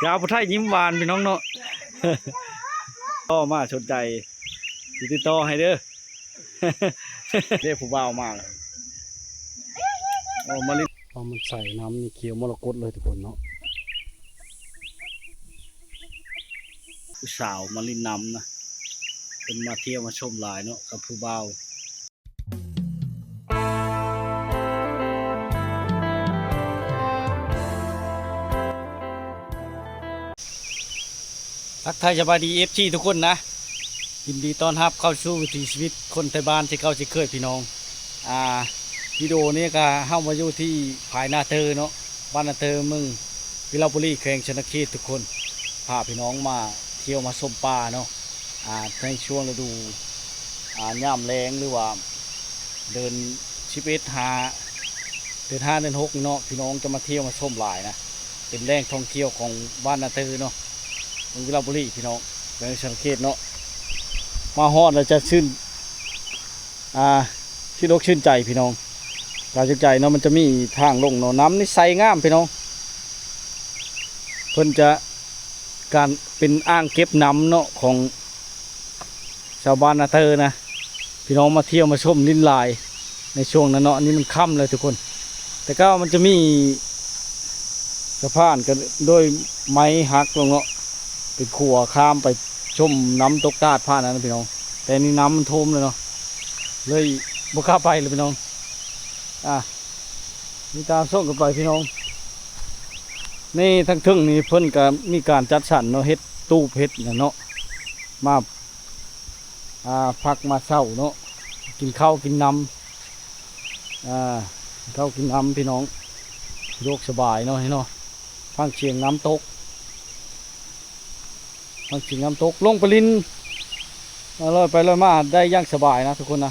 ສາວຜູ້ໄທຍິ້ມຫວານພີ່ນ້ອງເນາະ. ຕໍ່ມາສົນໃຈ ຊິຕິດຕໍ່ໃຫ້ເດີ. ເດ້ ຜູ້ບ່າວມາແລ້ວ. ໂອ້ ມາຫຼິ້ນ ເພາະມັນໃສ່ນ້ຳນີ້ຂຽວມໍລະກົດເລີຍທຸກຄົນເນາະ. ຜູ້ສາວມາຫຼິ້ນນ້ຳນະ ເພິ່ນມາທ່ຽວມາຊົມຫຼາຍເນາະ ກັບຜູ້ບ່າວ. ທັກທາຍສະບາຍດີ ເອັຟຊີ ທຸກຄົນນະ, ຍິນດີຕ້ອນຮັບເຂົ້າສູ່ວິຖີຊີວິດຄົນໄທບ້ານເຊັ່ນເກົ່າເຊັ່ນເຄີຍພີ່ນ້ອງ. ອ່າ ວິດີໂອນີ້ກະເຮົາມາຢູ່ທີ່ຜາຍນາເຕີເນາະ, ບ້ານນາເຕີ ເມືອງວິລະບູລີ ແຂວງສະຫວັນນະເຂດທຸກຄົນ. ພາພີ່ນ້ອງມາທ່ຽວມາຊົມປ່າເນາະ, ອ່າ ໃນຊ່ວງລະດູ ອ່າ ຍາມແລ້ງ ຫຼືວ່າເດືອນສິບເອັດ ຫາ ເດືອນຫ້າ ເດືອນຫົກນີ້ເນາະ, ພີ່ນ້ອງຈະມາທ່ຽວມາຊົມຫຼາຍນະ. ເປັນແຫຼ່ງທ່ອງທ່ຽວຂອງບ້ານນາເຕີເນາະ, ເມືອງວິລະບູລີພີ່ນ້ອງ, ແຂວງສະຫວັນນະເຂດເນາະ. ມາຮອດແລ້ວຈະຊື່ນ ອ່າ ຊື່ນອົກຊື່ນໃຈພີ່ນ້ອງ, ຕາຈຸກໃຈເນາະ. ມັນຈະມີທາງລົງເນາະ, ນ້ຳນີ້ໃສງາມພີ່ນ້ອງ. ເພິ່ນຈະ ການເປັນອ່າງເກັບນ້ຳເນາະ ຂອງຊາວບ້ານນາເຕີນະ. ພີ່ນ້ອງມາທ່ຽວມາຊົມຫຼິ້ນຫຼາຍໃນຊ່ວງນັ້ນເນາະ. ອັນນີ້ມັນຄ່ຳແລ້ວທຸກຄົນ, ແຕ່ເກົ່າມັນຈະມີສະພານກະດ້ວຍໄມ້ຫັກລົງເນາະ, ເປັນຂົວຂ້າມໄປຊົມນ້ຳຕົກຕາດຜ່ານນັ້ນນະພີ່ນ້ອງ. ແຕ່ນີ້ນ້ຳມັນຖ້ວມແລ້ວເນາະ, ເລີຍບໍ່ກ້າໄປເລີຍພີ່ນ້ອງ. ອ່າ ມີຕາມສົ່ງກັນໄປພີ່ນ້ອງ. ນີ້ທາງເທິງນີ້ເພິ່ນກະມີການຈັດສັນເນາະ, ເຮັດຕູບເຮັດຫຍັງເນາະ, ມາ ອ່າ ພັກມາເຊົາເນາະ, ກິນເຂົ້າກິນນ້ຳ ອ່າ ກິນເຂົ້າກິນນ້ຳພີ່ນ້ອງ, ສະດວກສະບາຍເນາະ ເນາະ. ຟັງສຽງນ້ຳຕົກ ມັນຊິນ້ຳຕົກ ລົງໄປຫຼິ້ນ ອ່າ ລອຍໄປລອຍມາໄດ້ຢ່າງສະບາຍນະທຸກຄົນນະ.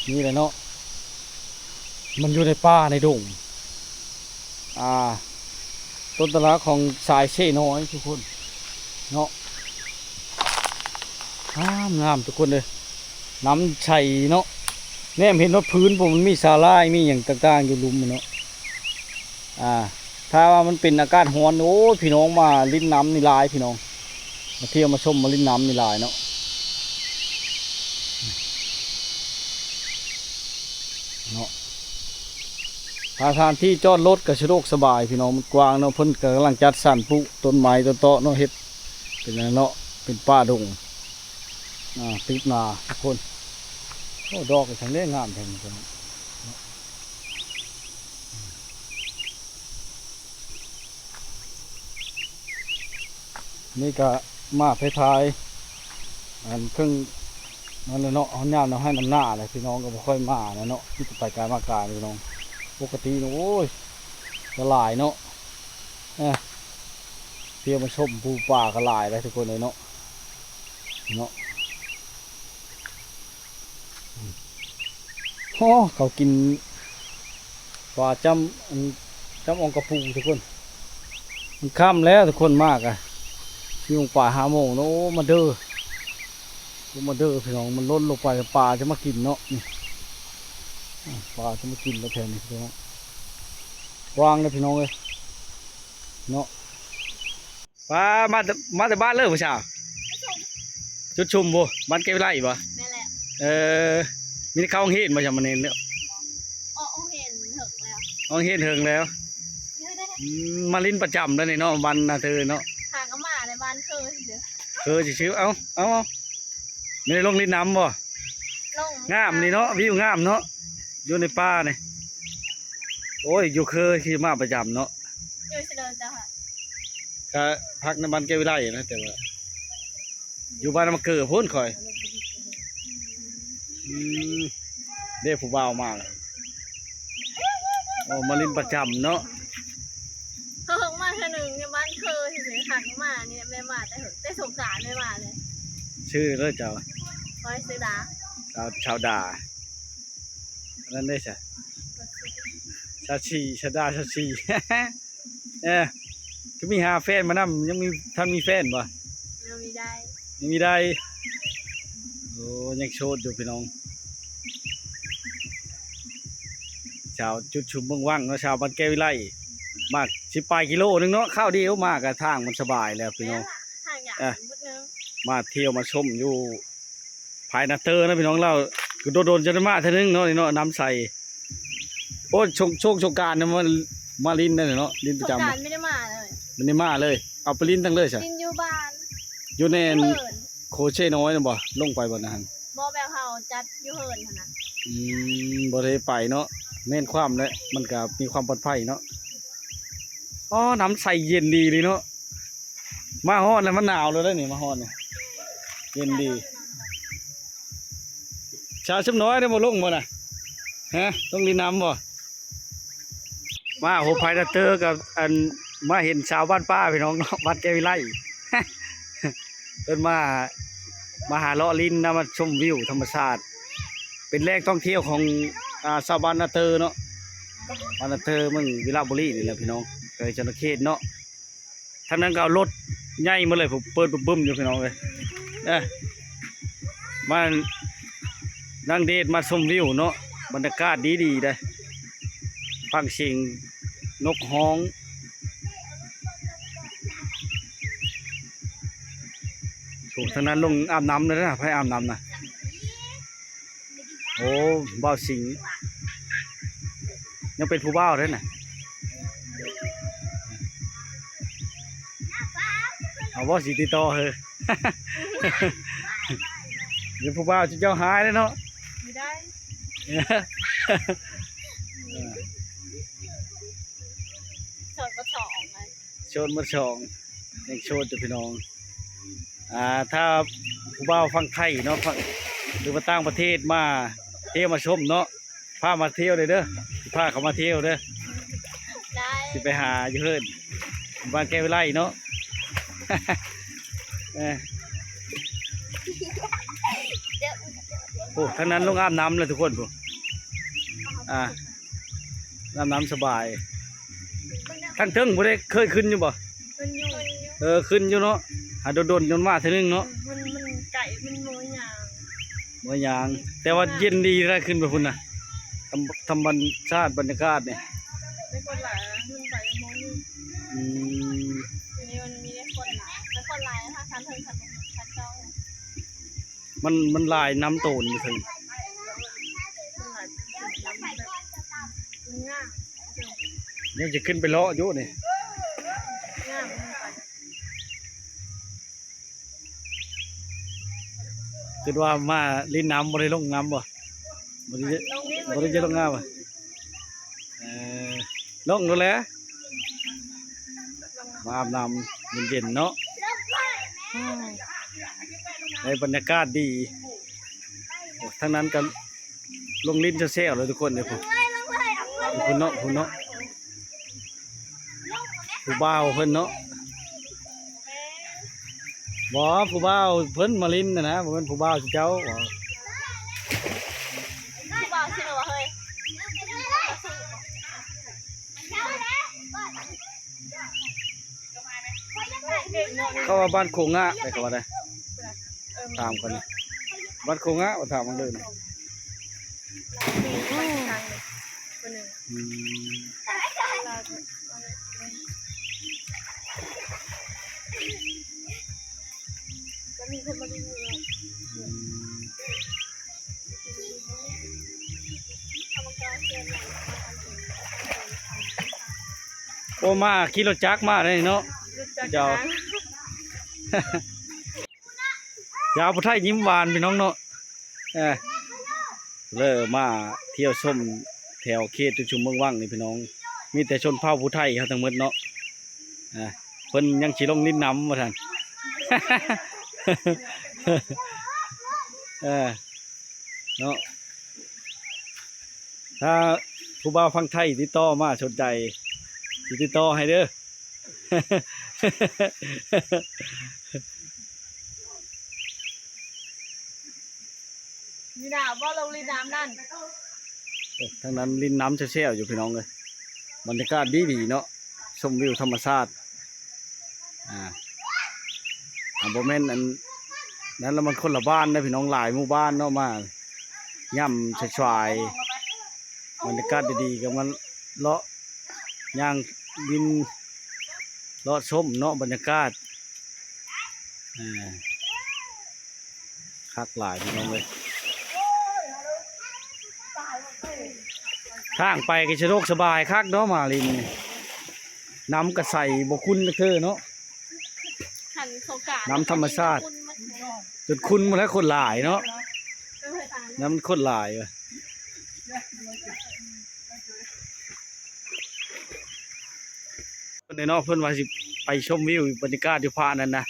ນີ້ແຫຼະເນາະ ມັນຢູ່ໃນປ່າໃນດົງ ອ່າ ຕົ້ນຕະລາຂອງສາຍເຊນ້ອຍທຸກຄົນເນາະ. ງາມໆ ທຸກຄົນເດີ ນ້ຳໃສເນາະ. ແນມເຫັນຮອດພື້ນພຸ້ນ ມັນມີສາຫຼ່າຍ ມີຫຍັງຕ່າງໆ ຢູ່ລຸ່ມເນາະ. ອ່າ ຖ້າວ່າມັນເປັນອາກາດຮ້ອນ ໂອ້ຍ ພີ່ນ້ອງມາຫຼິ້ນນ້ຳນີ້ຫຼາຍ ພີ່ນ້ອງ ມາທ່ຽວມາຊົມມາຫຼິ້ນນ້ຳນີ້ຫຼາຍເນາະ ເນາະ. ສະຖານທີ່ຈອດລົດກໍສະດວກສະບາຍ ພີ່ນ້ອງ ມັນກວ້າງເນາະ. ເພິ່ນກໍກຳລັງຈັດສັນປູກຕົ້ນໄມ້ຕົ້ນຕອກເນາະ ເຮັດເປັນອັນນັ້ນເນາະ ເປັນປ່າດົງ ອ່າ ຕິດໜ້າທຸກຄົນ. ໂອ້ ດອກກໍຊ່າງໄດ້ງາມແທ້ນີ້ ພີ່ນ້ອງ. ນີ້ກະມາທ້າຍໆ ອັນເຄິ່ງນັ້ນແຫຼະເນາະ ເຮົາຍາມນຳໄຮ່ນຳນາແຫຼະ ພີ່ນ້ອງກໍບໍ່ຄ່ອຍມາແລ້ວເນາະ ມີແຕ່ໄປກາຍມາກາຍ ພີ່ນ້ອງ. ປົກກະຕິນີ້ ໂອ້ຍ ກໍຫຼາຍເນາະ ເອີ ທ່ຽວມາຊົມປູປາກໍຫຼາຍແລ້ວ ທຸກຄົນເອີຍເນາະ ເນາະ. ໂອ້ ເຂົາກິນປາຈ້ຳ ອັນ ຈ້ຳອ່ອງກະປູ ທຸກຄົນ. ມັນຄ່ຳແລ້ວ ທຸກຄົນ ມາກະສີ່ໂມງປາຍ ຫ້າໂມງເນາະ. ໂອ້ ມາເດີ ໂອ້ ມາເດີ ພີ່ນ້ອງ ມັນຫຼົ່ນລົງໄປ ປາຈະມາກິນເນາະ ນີ້ ອ່າ ປາຈະມາກິນແຖວນີ້ ພີ່ນ້ອງ. ກວ້າງເດີ ພີ່ນ້ອງເອີຍ ເນາະ. ປາ ມາແຕ່ ມາແຕ່ບ້ານເລີຍຜູ້ສາວ? ຈຸດຊຸມບໍ່? ບ້ານແກ້ວວິໄລບໍ່? ແມ່ນແຫຼະ. ເອີ ມີໄດ້ເຂົ້າໂຮງຮຽນບໍ່ ຈຳມະເນນເນາະ? ອອກໂຮງຮຽນເຖິງແລ້ວ ອອກໂຮງຮຽນເຖິງແລ້ວ. ອືມ ມາຫຼິ້ນປະຈຳເດີນີ້ເນາະ ບ້ານນາເຕີເນາະ. ຫາກໍມາໃນບ້ານເຄີຊື່ໆ ເຄີຊື່ໆ. ເອົ້າ ເອົ້າ ເອົ້າ ມີໄດ້ລົງຫຼິ້ນນ້ຳບໍ່? ລົງ ງາມນີ້ເນາະ ວິວງາມເນາະ ຢູ່ໃນປ່ານີ້. ໂອ້ຍ ຢູ່ເຄີຂີ່ມາປະຈຳເນາະ. ຢູ່ໃສເດີເຈົ້າ? ກະພັກໃນບ້ານແກ້ວວິໄລນະ ແຕ່ວ່າຢູ່ບ້ານມະເກີພຸ້ນຂ້ອຍ. ອືມ ເດ້ ຜູ້ບ່າວມາແລ້ວ. ໂອ້ ມາຫຼິ້ນປະຈຳເນາະ. ເຮົາມາເທື່ອໜຶ່ງຢູ່ບ້ານເຄີຊື່ໆ ຫາກມານີ້ແມ່ມາແຕ່ເຫິງ ແຕ່ສົງການແມ່ມາເລີຍ. ຊື່ເລີຍເຈົ້າ? ຂ້ອຍຊື່ດາ ສາວ ສາວດາ. ອັນນັ້ນເດ້ຊະ ຊາວສີ່ ຊາວດາ ຊາວສີ່. ເອີ ຄືມີຫາແຟນມານຳ ຍັງມີ ທັນມີແຟນບໍ່? ຍັງມີໄດ້ ຍັງມີໄດ້. ໂອ້ ຍັງໂສດຢູ່ ພີ່ນ້ອງ. ສາວຈຸດຊຸມເມືອງວັງເນາະ ສາວບ້ານແກ້ວວິໄລ. ມາສິບປາຍກິໂລໜຶ່ງເນາະ ຄາວດຽວມາກະທາງມັນສະບາຍແລ້ວພີ່ນ້ອງ. ເອີ ມາທ່ຽວມາຊົມຢູ່ພາຍນາເຕີນະພີ່ນ້ອງ ລາວຄືໂດນໆຈະໄດ້ມາເທື່ອໜຶ່ງເນາະ ນີ້ເນາະ ນ້ຳໃສ. ໂອ້ ຊ່ວງ ຊ່ວງສົງການນີ້ມາ ມາຫຼິ້ນນັ້ນເນາະ ຫຼິ້ນປະຈຳ. ສົງການບໍ່ໄດ້ມາເລີຍ ບໍ່ໄດ້ມາເລີຍ. ເອົາໄປຫຼິ້ນທາງເລີຍຊະ ຫຼິ້ນຢູ່ບ້ານ ຢູ່ໃນ ຢູ່ເຮືອນ ໂຄເຊນ້ອຍນັ້ນບໍ່? ລົງໄປບໍ່ນະຫັ້ນ? ບໍ່ ແບບເຮົາຈັດຢູ່ເຮືອນຫັ້ນນະ. ອືມ ບໍ່ໄດ້ໄປເນາະ ແມ່ນຄວາມແຫຼະ ມັນກະມີຄວາມປອດໄພເນາະ. ອໍ ນ້ຳໃສເຢັນດີເລີຍເນາະ. ມາຮອດແລ້ວມັນໜາວແລ້ວເດ້ນີ້ ມາຮອດນີ້ ເຢັນດີ. ສາວຊຸມນ້ອຍໄດ້ບໍ່ລົງບໍ່ນະ? ຮະ ລົງຫຼິ້ນນ້ຳບໍ່? ມາໂຫ ພາຍນາເຕີກັບ ອັນ ມາເຫັນຊາວບ້ານປ່າພີ່ນ້ອງເນາະ ບ້ານແກ້ວວິໄລ ເພິ່ນມາ ມາຫາເລາະຫຼິ້ນນຳ ມາຊົມວິວທຳມະຊາດ ເປັນແຫຼ່ງທ່ອງທ່ຽວຂອງ ອ່າ ຊາວບ້ານນາເຕີເນາະ ບ້ານນາເຕີ ເມືອງວິລະບູລີນີ້ແຫຼະພີ່ນ້ອງ ແຂວງສະຫວັນນະເຂດເນາະ. ທາງນັ້ນກໍເອົາລົດໃຫຍ່ມາເລີຍ ເປີດບຶ້ມໆຢູ່ພີ່ນ້ອງເອີຍ. ເອີ ມາ ນາງເດດມາຊົມວິວເນາະ ບັນຍາກາດດີໆເດ້ ຟັງສຽງນົກຮ້ອງ. ໂອ້ ທາງນັ້ນລົງອາບນ້ຳແລ້ວນະ ໃຜອາບນ້ຳນະ? ໂອ້ ບ່າວສິງ ຍັງເປັນຜູ້ບ່າວເດ້ນະ. ເອົາບໍ່ ຊິຕິດຕໍ່ເຮີ ຍັງຜູ້ບ່າວ ເຈົ້າຫາຍເດ້ເນາະ. ບໍ່ໄດ້ ໂສດບໍ່ສອງ ໂສດໝົດສອງ ຍັງໂສດຢູ່ພີ່ນ້ອງ. ອ່າ ຖ້າຜູ້ບ່າວຝັ່ງໄທເນາະ ຝັ່ງ ຫຼືວ່າຕ່າງປະເທດມາທ່ຽວມາຊົມເນາະ ພາມາທ່ຽວເດີ ຊິພາເຂົາມາທ່ຽວເດີ. ໄດ້ ຊິໄປຫາຢູ່ເຮືອນ ບ້ານແກ້ວວິໄລເນາະ. ເອີ ໂອ້ ທາງນັ້ນລົງອາບນ້ຳແລ້ວທຸກຄົນ ຜູ້ ອ່າ ອາບນ້ຳສະບາຍ. ທາງເທິງບໍ່ໄດ້ເຄີຍຂຶ້ນຢູ່ບໍ່? ຂຶ້ນຢູ່ ເອີ ຂຶ້ນຢູ່ເນາະ ຫາດົນໆຈົນມາເທື່ອໜຶ່ງເນາະ. ມັນ ມັນໄກ ມັນບໍ່ຍ່າງ ບໍ່ຍ່າງ ແຕ່ວ່າເຢັນດີນະ ຂຶ້ນໄປພຸ້ນນະ ທຳ ທຳມະຊາດ ບັນຍາກາດນີ້. ໄປຄົນຫຼາຍ ຂຶ້ນໄປໝໍໜຶ່ງ. ອືມ ຢູ່ນີ້ມັນມີແຕ່ຄົນຫຼາຍ ແຕ່ຄົນຫຼາຍ ທາງເທິງ ທາງເທິງ ມັນ ມັນຫຼາຍນ້ຳໂຕນຢູ່ເທິງ ຍັງຈະຂຶ້ນໄປເລາະຢູ່ນີ້. ຄິດວ່າມາຫຼິ້ນນ້ຳ ບໍ່ໄດ້ລົງນ້ຳບໍ່? ບໍ່ໄດ້ ບໍ່ໄດ້ຈະລົງນ້ຳບໍ່? ເອີ ລົງໂລດແຫຼະ ມາອາບນ້ຳເຢັນໆເນາະ. ອືມ ໄດ້ບັນຍາກາດດີ ໂອ້ ທາງນັ້ນກໍລົງຫຼິ້ນແຊວໆເລີຍທຸກຄົນເດ້ ພຸ້ນ ພຸ້ນເນາະ ພຸ້ນເນາະ ຜູ້ບ່າວເພິ່ນເນາະ. ບໍ່ ຜູ້ບ່າວເພິ່ນມາຫຼິ້ນນະນະ ບໍ່ແມ່ນຜູ້ບ່າວເຈົ້າ. ຜູ້ບ່າວຊື່ຫຍັງວະເຮີ້ຍ? ເຂົາວ່າບ້ານໂຄງງະ ໄດ້ເຂົາວ່າໄດ້ ຖາມກ່ອນ ບ້ານໂຄງງະ ວ່າຖາມເບິ່ງເດີ. ອືມ ໂອ້ ມາຂີ່ລົດຈັກມາເດ້ເນາະ ເຈົ້າ. ສາວຜູ້ໄທຍິ້ມຫວານພີ່ນ້ອງເນາະ ເອີ ເລີມາທ່ຽວຊົມແຖວເຂດຈຸມຊົມເມືອງວັງນີ້ພີ່ນ້ອງ ມີແຕ່ຊົນເຜົ່າຜູ້ໄທເຮົາທັງໝົດເນາະ. ເອີ ເພິ່ນຍັງຊິລົງຫຼິ້ນນຳວ່າຊັ້ນ ເອີ ເນາະ ຖ້າຜູ້ບ່າວຝັ່ງໄທຕິດຕໍ່ມາສົນໃຈ ຊິຕິດຕໍ່ໃຫ້ເດີ. ມີໜາວບໍ່ ລົງຫຼິ້ນນ້ຳນັ້ນ? ໂອ້ ທາງນັ້ນຫຼິ້ນນ້ຳແຊວໆຢູ່ພີ່ນ້ອງເອີຍ ບັນຍາກາດດີໆເນາະ ຊົມວິວທຳມະຊາດ. ອ່າ ອ່າ ບໍ່ແມ່ນອັນນັ້ນລະ ມັນຄົນລະບ້ານເດ້ພີ່ນ້ອງ ຫຼາຍໝູ່ບ້ານເນາະ ມາຍາມສາຍໆ ບັນຍາກາດດີໆ ກໍມາເລາະຍ່າງ ບິນເລາະຊົມເນາະ ບັນຍາກາດ ເອີ ຄັກຫຼາຍພີ່ນ້ອງເອີຍ. ທາງໄປກໍສະດວກສະບາຍຄັກເນາະ ມາລິນນີ້ ນ້ຳກໍໃສ ບໍ່ຂຸ່ນຈັກເທື່ອເນາະ. ຄັນສົງການ ນ້ຳທຳມະຊາດ ຈົນຂຸ່ນໝົດແລ້ວ ຄົນຫຼາຍເນາະ ນ້ຳມັນຄົນຫຼາຍວ່າ. ເພິ່ນເນາະ ເພິ່ນວ່າຊິໄປຊົມວິວບັນຍາກາດຢູ່ຜານັ້ນນະ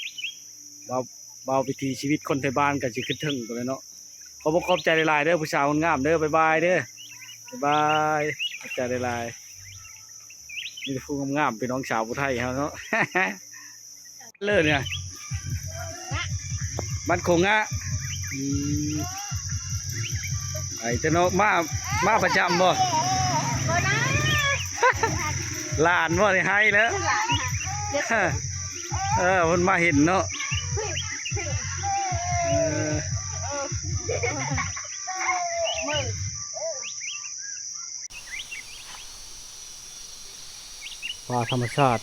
ເວົ້າ ເວົ້າວິຖີຊີວິດຄົນໄທບ້ານກໍຊິຂຶ້ນເທິງພຸ້ນແຫຼະເນາະ. ຂໍບອກຂອບໃຈຫຼາຍໆເດີ ຜູ້ສາວງາມໆເດີ ບາຍບາຍເດີ ບາຍບາຍ ຂອບໃຈຫຼາຍໆ. ມີແຕ່ຜູ້ງາມໆ ເປັນນ້ອງສາວຜູ້ໄທເຮົາເນາະ ເລີຍນີ້ນະ ບ້ານໂຄງງະ ອືມ ໄປແຕ່ເນາະ ມາ ມາປະຈຳບໍ່? ບໍ່ນະ ຫຼານບໍ່ໄດ້ໃຫ້ແລ້ວ ຫຼານຫາ ເອີ ເພິ່ນມາເຫັນເນາະ ເອີ ປ່າທຳມະຊາດ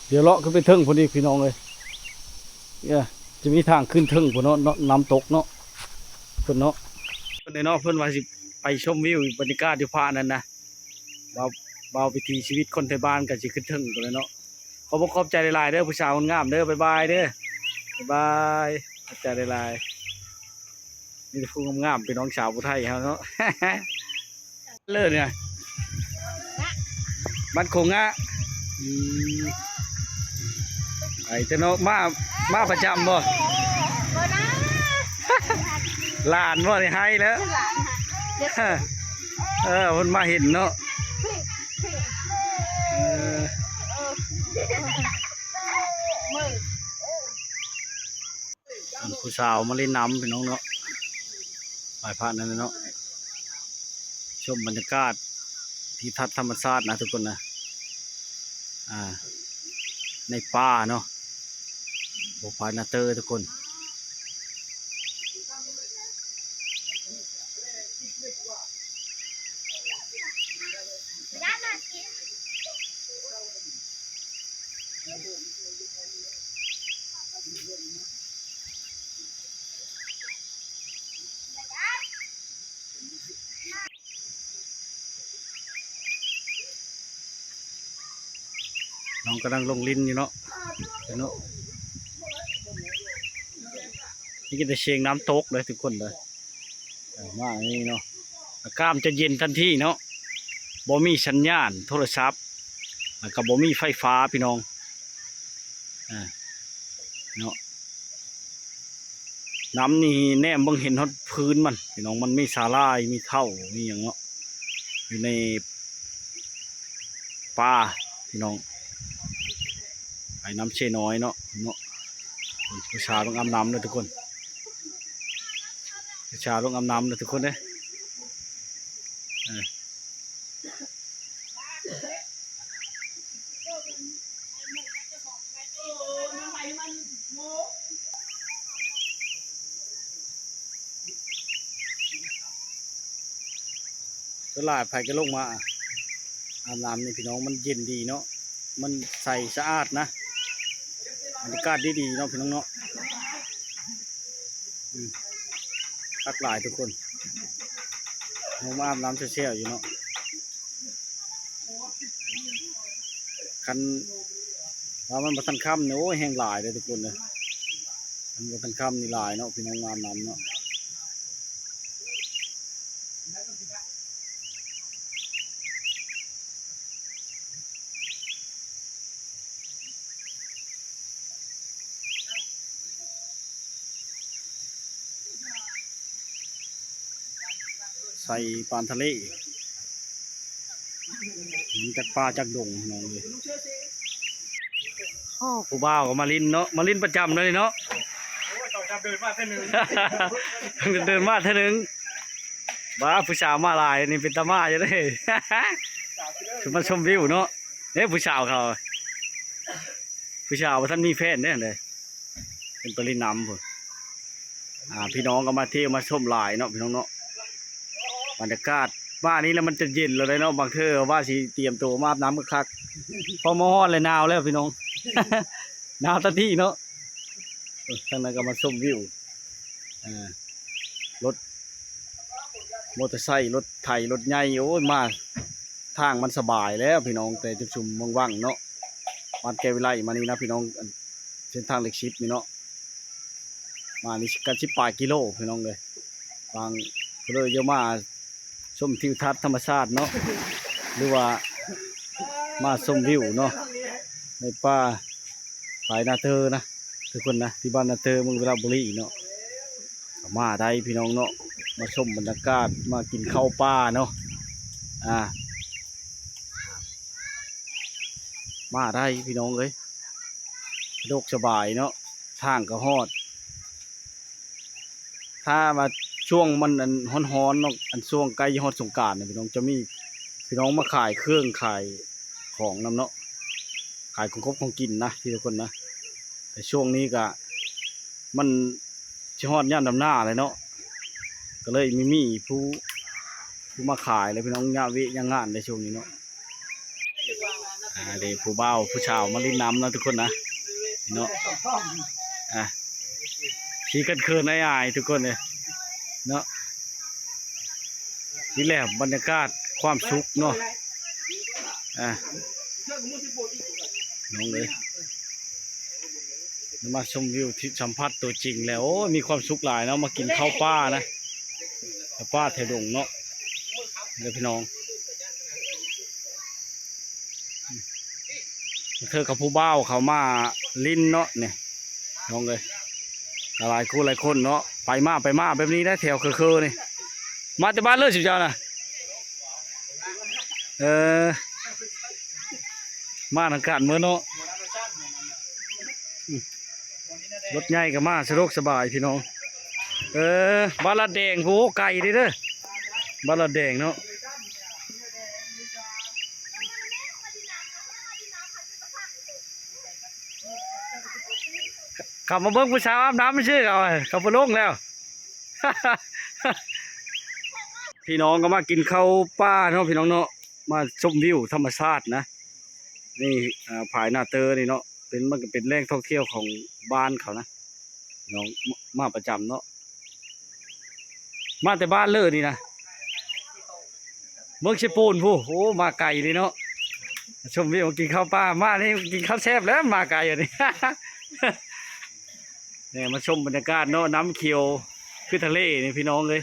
ດຽວເລາະຂຶ້ນໄປເທິງພຸ້ນອີກພີ່ນ້ອງເອີຍ ເອີ ຈະມີທາງຂຶ້ນເທິງພຸ້ນເນາະ ເນາະ ນ້ຳຕົກເນາະ ເພິ່ນເນາະ ເພິ່ນເນາະ ເພິ່ນວ່າຊິໄປຊົມວິວບັນຍາກາດຢູ່ຜານັ້ນນະ ເວົ້າ ເວົ້າວິຖີຊີວິດຄົນໄທບ້ານກໍຊິຂຶ້ນເທິງພຸ້ນແຫຼະເນາະ. ຂໍບອກຂອບໃຈຫຼາຍໆເດີ ຜູ້ສາວງາມໆເດີ ບາຍບາຍເດີ ບາຍບາຍ ຂອບໃຈຫຼາຍໆ. ມີແຕ່ຜູ້ງາມໆ ເປັນນ້ອງສາວຜູ້ໄທເຮົາເນາະ ເລີຍນີ້ນະ ບ້ານໂຄງງະ ອືມ ໄປແຕ່ເນາະ ມາ ມາປະຈຳບໍ່? ບໍ່ນະ ຫຼານບໍ່ໄດ້ໃຫ້ແລ້ວ ຫຼານຫາ ເອີ ເພິ່ນມາເຫັນເນາະ ເອີ. ອັນຜູ້ສາວມາຫຼິ້ນນ້ຳພີ່ນ້ອງເນາະ ໄປພາດນັ້ນເນາະ ຊົມບັນຍາກາດທິວທັດທຳມະຊາດນະທຸກຄົນນະ ອ່າ ໃນປ່າເນາະ ບໍ່ພານາເຕີທຸກຄົນ. ນ້ອງກຳລັງລົງຫຼິ້ນຢູ່ເນາະ ເນາະ ໄດ້ຍິນແຕ່ສຽງນ້ຳຕົກເດີທຸກຄົນເດີ. ເອີ ມານີ້ເນາະ ອາກາດຈະເຢັນທັນທີເນາະ ບໍ່ມີສັນຍານໂທລະສັບ ແລ້ວກໍບໍ່ມີໄຟຟ້າພີ່ນ້ອງ ເອີ ເນາະ ນ້ຳນີ້ແນມເບິ່ງເຫັນຮອດພື້ນມັນພີ່ນ້ອງ ມັນມີສາຫຼ່າຍ ມີເທົ້າ ມີຫຍັງເນາະ ຢູ່ໃນປ່າພີ່ນ້ອງ. ໄປນ້ຳເຊນ້ອຍເນາະ ເນາະ ຜູ້ສາວລົງອາບນ້ຳເດີທຸກຄົນ ຜູ້ສາວລົງອາບນ້ຳເດີທຸກຄົນເດີ ເອີ. ສ່ວນຫຼາຍໃຜກໍລົງມາອາບນ້ຳນີ້ພີ່ນ້ອງ ມັນເຢັນດີເນາະ ມັນໃສສະອາດນະ ບັນຍາກາດດີໆເນາະພີ່ນ້ອງເນາະ ອືມ ຄັກຫຼາຍທຸກຄົນ ລົງມາອາບນ້ຳແຊ່ວໆຢູ່ເນາະ. ຄັນວ່າມັນບໍ່ທັນຄ່ຳນີ້ ໂອ້ຍ ແຮ່ງຫຼາຍເດ້ທຸກຄົນເດີ ມັນບໍ່ທັນຄ່ຳນີ້ຫຼາຍເນາະ ພີ່ນ້ອງມາອາບນ້ຳເນາະ. ໃສ່ປານທະເລ ມັນຈັກປ່າຈັກດົງພີ່ນ້ອງເອີຍ. ໂອ້ ຜູ້ບ່າວກໍມາຫຼິ້ນເນາະ ມາຫຼິ້ນປະຈຳເລີຍເນາະ ໂອ້ຍ ເຂົາຈະເດີນມາເທື່ອໜຶ່ງ ເດີນມາເທື່ອໜຶ່ງ. ບ້າ ຜູ້ສາວມາຫຼາຍນີ້ເປັນຕາມາຢູ່ເດ້ ຄືມາຊົມວິວເນາະ. ເດ້ ຜູ້ສາວເຂົາ ຜູ້ສາວບໍ່ທັນມີແຟນເດ້ ເດ້ ເພິ່ນໄປຫຼິ້ນນ້ຳພຸ້ນ. ອ່າ ພີ່ນ້ອງກໍມາທ່ຽວມາຊົມຫຼາຍເນາະ ພີ່ນ້ອງເນາະ ບັນຍາກາດ ວ່ານີ້ແລ້ວມັນຈະເຢັນແລ້ວເດ້ເນາະ ບາງເທື່ອວ່າຊິຕຽມໂຕມາອາບນ້ຳຄັກໆ ພໍມາຮອດແລ້ວໜາວແລ້ວພີ່ນ້ອງ ໜາວຕາຕິເນາະ. ເອີ ທາງນັ້ນກໍມາຊົມວິວ ອ່າ ລົດມໍເຕີໄຊ ລົດໄຖ ລົດໃຫຍ່ ໂອ້ຍ ມາ ທາງມັນສະບາຍແລ້ວພີ່ນ້ອງ ແຕ່ຈຸມໆວັງໆເນາະ ບ້ານແກ້ວວິໄລມານີ້ນະພີ່ນ້ອງ ອັນ ເສັ້ນທາງເລກສິບນີ້ເນາະ ມານີ້ກໍສິບປາຍກິໂລພີ່ນ້ອງເອີຍ. ບາງເລີຍຈະມາຊົມທິວທັດທຳມະຊາດເນາະ ຫຼືວ່າມາຊົມວິວເນາະ ໃນປ່າ ປາຍນາເຕີນະ ທຸກຄົນນະ ທີ່ບ້ານນາເຕີ ເມືອງວິລະບູລີເນາະ ກໍມາໄດ້ພີ່ນ້ອງເນາະ ມາຊົມບັນຍາກາດ ມາກິນເຂົ້າປ່າເນາະ ອ່າ ມາໄດ້ພີ່ນ້ອງເອີຍ ສະດວກສະບາຍເນາະ ທາງກໍຮອດ. ຖ້າວ່າຊ່ວງມັນ ອັນ ຮ້ອນໆເນາະ ອັນ ຊ່ວງໃກ້ຈະຮອດສົງການນະພີ່ນ້ອງ ຈະມີພີ່ນ້ອງມາຂາຍເຄື່ອງຂາຍຂອງນຳເນາະ ຂາຍຂອງຄົບຂອງກິນນະ ທີ່ທຸກຄົນນະ. ແຕ່ຊ່ວງນີ້ກະມັນຊິຮອດຍາມດຳໜ້າແລ້ວເນາະ ກໍເລີຍມີ ມີຜູ້ ຜູ້ມາຂາຍແລ້ວພີ່ນ້ອງ ຍາມວຽກຍາມງານໃນຊ່ວງນີ້ເນາະ. ອ່າ ເດ້ ຜູ້ບ່າວຜູ້ສາວມາຫຼິ້ນນຳເນາະ ທຸກຄົນນະ ເນາະ ອ່າ ຂີ້ຄັນເຂີນອາຍໆ ທຸກຄົນເອີຍເນາະ. ນີ້ແຫຼະບັນຍາກາດຄວາມສຸກເນາະ ອ່າ ນ້ອງເອີຍ ມາຊົມວິວທີ່ສຳຜັດຕົວຈິງແລ້ວ ໂອ້ຍ ມີຄວາມສຸກຫຼາຍເນາະ ມາກິນເຂົ້າປ່ານະ ເຂົ້າປ່າແຖວດົງເນາະ ເດີພີ່ນ້ອງ. ເທື່ອກັບຜູ້ບ່າວເຂົາມາຫຼິ້ນເນາະນີ້ ນ້ອງເອີຍ ຫຼາຍຄູ່ຫຼາຍຄົນເນາະ ໄປມາໄປມາແບບນີ້ໄດ໋ ແຖວເຄີໆນີ້. ມາແຕ່ບ້ານເລີຍຊຸມເຈົ້ານະ? ເອີ ມານຳກັນເໝິດເນາະ ອືມ ລົດໃຫຍ່ກໍມາສະດວກສະບາຍພີ່ນ້ອງ. ເອີ ບ້ານລາດແດງ ໂອ້ ໄກເດີ້ ເດີ້ ບ້ານລາດແດງເນາະ. ເຂົ້າມາເບິ່ງຜູ້ສາວອາບນ້ຳຊື່ ເຂົາ ເຂົາບໍ່ລົງແລ້ວ. ພີ່ນ້ອງກໍມາກິນເຂົ້າປ່າເນາະ ພີ່ນ້ອງເນາະ ມາຊົມວິວທຳມະຊາດນະ. ນີ້ ອ່າ ຝາຍນາເຕີນີ້ເນາະ ເປັນ ມັນກໍເປັນແຫຼ່ງທ່ອງທ່ຽວຂອງບ້ານເຂົານະ ນ້ອງ ມາ ມາປະຈຳເນາະ ມາແຕ່ບ້ານເລີນີ້ນະ ເມືອງເຊໂປນພຸ້ນ. ໂອ້ ມາໄກເດ້ເນາະ ຊົມວິວ ກິນເຂົ້າປ່າ ມານີ້ກິນເຂົ້າແຊບແລ້ວ ມາໄກອັນນີ້. ນີ້ມາຊົມບັນຍາກາດເນາະ ນ້ຳຂຽວຄືທະເລນີ້ພີ່ນ້ອງເອີຍ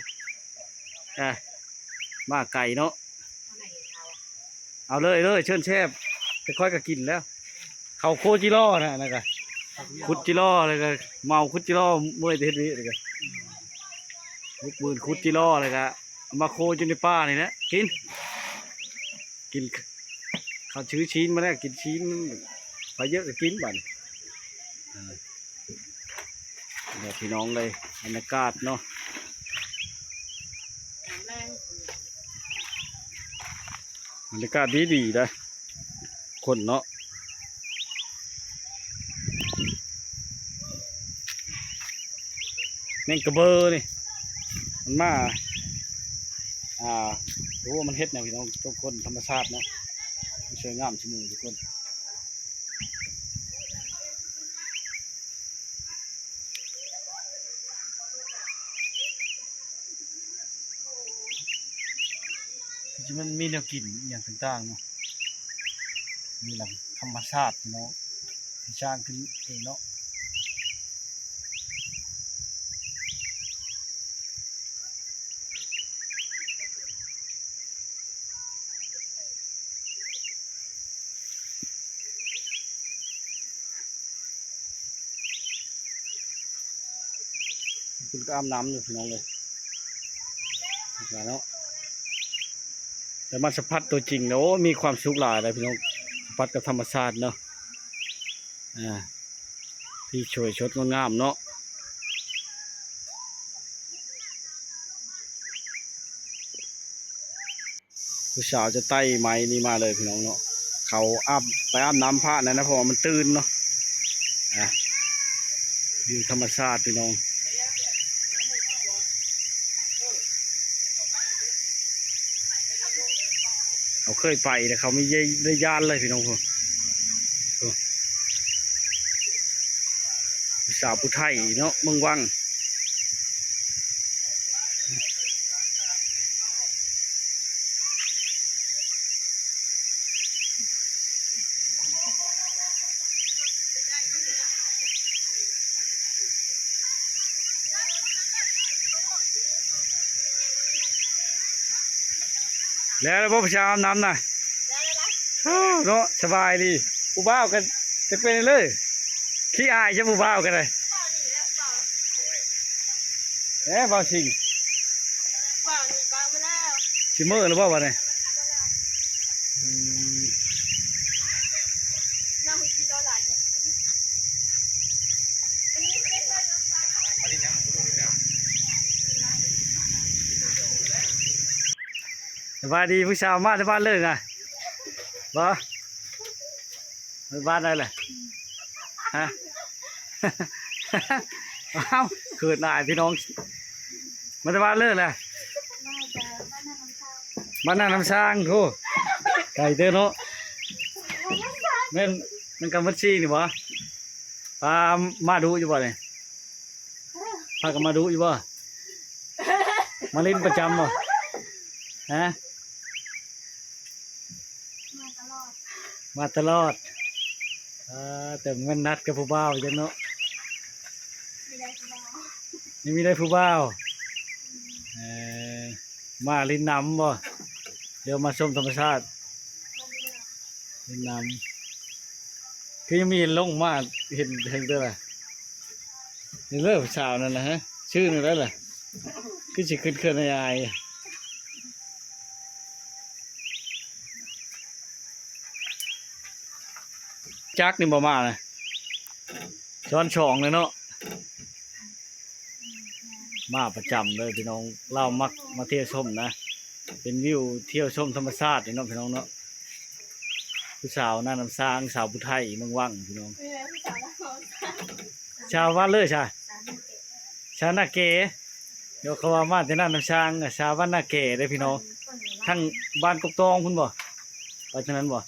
ອ່າ ມາໄກເນາະ. ເອົາເລີຍ ເລີຍ ເຊີນແຊບ ແຕ່ຂ້ອຍກໍກິນແລ້ວ ເຂົ້າໂຄຈິລໍນະ ນັ້ນກະ ຂຸດຈິລໍ ແລ້ວກະເມົາຂຸດຈິລໍ ເມື່ອຍແຕ່ເຮັດວຽກ ແລ້ວກະ ບຸກບືນຂຸດຈິລໍ ແລ້ວກະເອົາມາໂຄຢູ່ໃນປ່ານີ້ແຫຼະ ກິນ ກິນ ເຂົາຊື້ຊີ້ນມາແລ້ວ ກິນຊີ້ນ ໄປເຍອະກໍກິນບາດນີ້. ເອີ ເດີພີ່ນ້ອງເອີຍ ບັນຍາກາດເນາະ ບັນຍາກາດດີໆເດີ ຄົນເນາະ ແມງກະເບີນີ້ ມັນມາ ອ່າ ໂອ້ ມັນເຮັດຫຍັງພີ່ນ້ອງ ທຸກຄົນ ທຳມະຊາດເນາະ ມັນສວຍງາມຊຸມື້ທຸກຄົນ. ຄືຊິແມ່ນມີແນວກິນອີ່ຫຍັງຕ່າງໆເນາະ ມີນຳທຳມະຊາດເນາະ ທີ່ສ້າງຂຶ້ນເອງເນາະ. ເພິ່ນກໍອາບນ້ຳຢູ່ພີ່ນ້ອງເອີຍ ເນາະ ແຕ່ມາສຳຜັດຕົວຈິງແລ້ວ ໂອ້ ມີຄວາມສຸກຫຼາຍເລີຍພີ່ນ້ອງ ສຳຜັດກັບທຳມະຊາດເນາະ ອ່າ ທີ່ສວຍສົດງົດງາມເນາະ. ຜູ້ສາວຈະໄຕ່ໄມ້ນີ້ມາເລີຍພີ່ນ້ອງເນາະ ເຂົາອາບ ໄປອາບນ້ຳພະນັ້ນນະ ເພາະວ່າມັນຕື່ນເນາະ ອ່າ ວິວທຳມະຊາດພີ່ນ້ອງ. ເຄີຍໄປແລ້ວ ເຂົາມີໄດ້ຢ້ານເລີຍພີ່ນ້ອງ. ໂອ້ ໂອ້ ຜູ້ສາວຜູ້ໄທເນາະ ເມືອງວັງ. ແລ້ວ ແລ້ວບໍ່ ໄປຊາວອາບນ້ຳນະ? ອ້າວ ເນາະ ສະບາຍດີ. ຜູ້ບ່າວກໍຈັກເປັນເລີຍ ຂີ້ອາຍຊະ ຜູ້ບ່າວກໍໄດ້. ແໜ່ ບ່າວຊິງ ຊິເມືອແລ້ວບໍ່ບາດນີ້? ອືມ ສະບາຍດີ ຜູ້ສາວມາແຕ່ບ້ານເລີຍນະ ບໍ່? ໄປບ້ານໃດແຫຼະ? ຮະ? ອ້າວ ເຂີນອາຍພີ່ນ້ອງ. ມາແຕ່ບ້ານເລີຍແຫຼະ? ມາຈາກບ້ານນານ້ຳຊາງ. ບ້ານນານ້ຳຊາງ. ໂອ້ ໄກເຕີບເນາະ. ແມ່ນ ແມ່ນກຳມະຊີນີ້ບໍ່? ພາມາດຸຢູ່ບໍ່ນີ້? ພາກັນມາດຸຢູ່ບໍ່? ມາຫຼິ້ນປະຈຳບໍ່? ຮະ? ມາຕະຫຼອດ ມາຕະຫຼອດ. ເອີ ແຕ່ແມ່ນນັດກັບຜູ້ບ່າວຈັ່ງເນາະ. ມີໄດ້ຜູ້ບ່າວ ຍັງມີໄດ້ຜູ້ບ່າວ. ອືມ ເອີ ມາຫຼິ້ນນຳບໍ່ ຫຼືມາຊົມທຳມະຊາດ? ມາຫຼິ້ນນຳ. ຄືຍັງມີເຫັນລົງມາ ເຫັນ ເຫັນເດີລະ. ນີ້ເລີຜູ້ສາວນັ້ນນະ ຮະ ຊື່ແນວໃດລະ? ຄືຊິເຂີນໆອາຍໆ. ຈັກນີ້ບໍ່ມານະ ຊ້ອນສອງເລີຍເນາະ. ມາປະຈຳເລີຍພີ່ນ້ອງ ລາວມັກມາທ່ຽວຊົມນະ ເປັນວິວທ່ຽວຊົມທຳມະຊາດນີ້ເນາະພີ່ນ້ອງເນາະ. ຜູ້ສາວນານ້ຳຊາງ ສາວຜູ້ໄທເມືອງວັງພີ່ນ້ອງ. ຊາວບ້ານເລີຍຊະ ຊາວນາເກ. ດຽວເຂົາວ່າມາແຕ່ນານ້ຳຊາງ ຊາວບ້ານນາແກ່ເດ້ພີ່ນ້ອງ. ທາງບ້ານກົກຕອງພຸ້ນບໍ່? ໄປທາງນັ້ນບໍ່?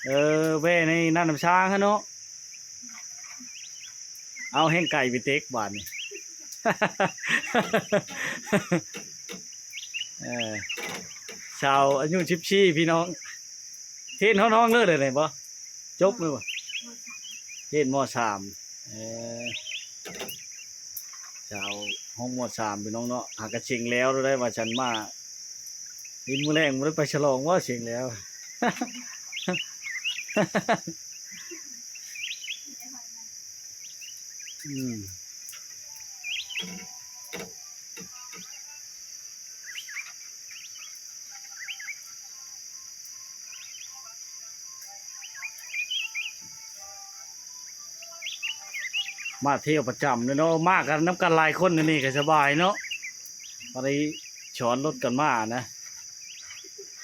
ເອີ ແວ່ໃນນານ້ຳຊາງຫັ້ນເນາະ. ເອົາ ແຮ່ງໄກໄປເຕັກບາດນີ້. ເອີ ສາວອາຍຸສິບສີ່ພີ່ນ້ອງ. ຮຽນຮອດຫ້ອງເລີດແລ້ວນີ້ບໍ່? ຈົບແລ້ວບໍ່? ຮຽນ ມໍສາມ. ເອີ ສາວຫ້ອງ ມໍສາມ ພີ່ນ້ອງເນາະ. ຫາກະເສັງແລ້ວໄດ້ວ່າຊັ້ນ ມາ ກິນມື້ແລງບໍ່ໄດ້ໄປສະຫຼອງບໍ່ ເສັງແລ້ວ. ອືມ ມາທ່ຽວປະຈຳເລີຍເນາະ ມາກັນນຳກັນຫຼາຍຄົນ ອັນນີ້ກໍສະບາຍເນາະ ພໍໄດ້ຊ້ອນລົດກັນມານະ.